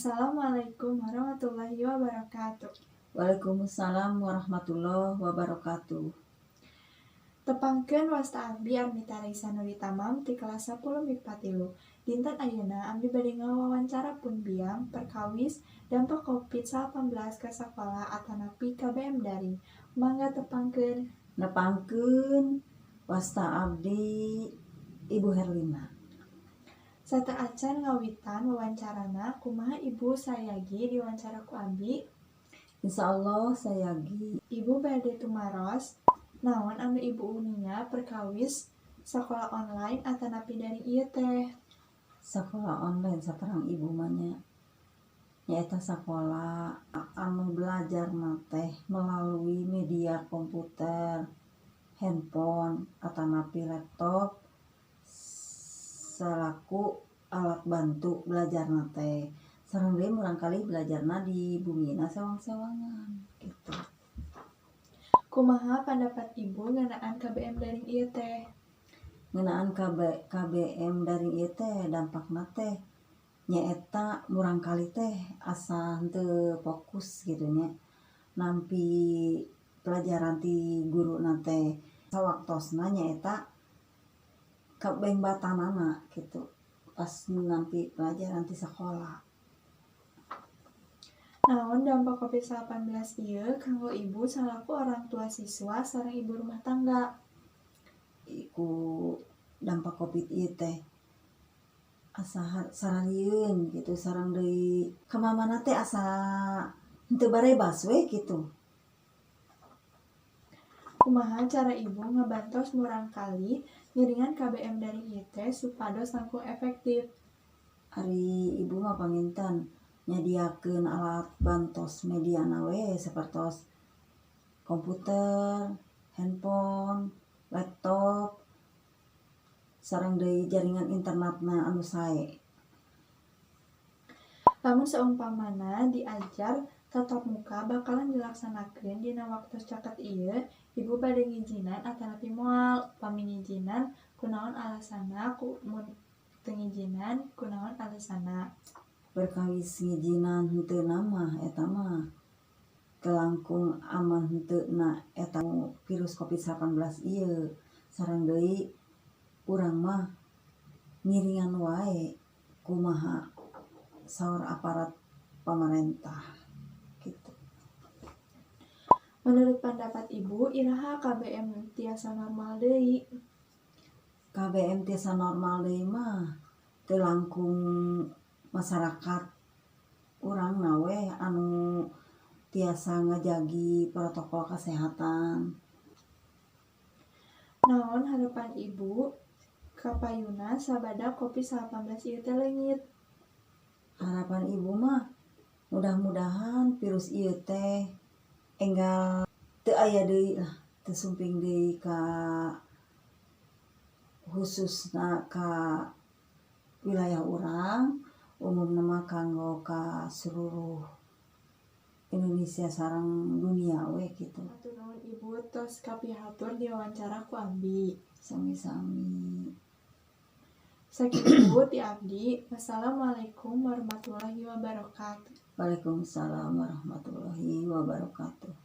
Assalamualaikum warahmatullahi wabarakatuh. Waalaikumsalam warahmatullahi wabarakatuh. Tepangkeun, wasta abdi Armita Raisa Nuri Tamam ti kelas 10 MIPA 3. Dinten ayeuna abdi bade ngawawancara pun biang perkawis dampak Covid-19 ka sakola atanapi KBM daring. Mangga tepangkeun. Nepangkeun, wasta abdi Ibu Herlina. Sateuacan ngawitan wawancarana, kumaha Ibu, sayagi diwawancara ku abdi? Insyaallah sayagi. Ibu bade tumaros, naon anu Ibu uninga perkawis sakola online atanapi daring ieu teh? Sakola online saterang Ibu mah nya, nyaeta sakola anu belajarna teh melalui media komputer, handphone, atanapi laptop salaku alat bantu belajarna teh. Sareng deui murangkalih belajarna di bumina sewang-sewangan kitu. Kumaha pandapat Ibu ngeunaan KBM daring ieu teh? Ngeunaan KBM daring ieu teh, dampakna teh nyaeta murangkalih teh asa henteu fokus kitu nya, nampi pelajaran ti guruna teh sawaktosna, nyaeta kabengbatanana kitu pas nampi pelajaran ti sakola. Naon dampak Covid-19 ieu kanggo Ibu salaku orang tua siswa sareng ibu rumah tangga? Ku dampak Covid ieu teh asa sararieun kitu, sareng deui ka mamana teh asa henteu barebas we kitu. Kumaha cara Ibu ngabantos murangkalih ngiringan KBM daring ieu teh supados langkung efektif? Ari Ibu mah panginten nyadiakeun alat bantos mediana we, sapertos komputer, handphone, laptop, sareng deui jaringan internetna anu sae. Lamun saumpamana diajar tatap muka bakalan dilaksanakeun dina waktos caket ieu, Ibu bade ngijinan atanapi moal? Upami ngijinan, kunaon alasanna, mun teu ngijinan, kunaon alasanna? Perkawis ngijinan henteuna mah, eta mah teu langkung aman henteuna eta virus Covid-19 ieu. Sareng deui urang mah ngiringan wae kumaha saur aparat pamarentah kitu. Menurut pandapat Ibu, iraha KBM tiasa normal deui? KBM tiasa normal deui mah teu langkung masyarakat urangna we anu tiasa ngajagi protokol kesehatan. Naon harapan Ibu kapayunna sabada Covid-19 ieu teh leungit? Harapan Ibu mah mudah-mudahan virus ieu teh enggal teu aya deui lah, teu sumping deui ka khususna ka wilayah urang, umumna mah kanggo ka seluruh Indonesia sareng dunia we kitu. Hatur nuhun, Ibu, tos kapihatur diwawancara ku abdi. Sami-sami. Sakitu ti abdi. Wassalamualaikum warahmatullahi wabarakatuh. Waalaikumsalam warahmatullahi wabarakatuh.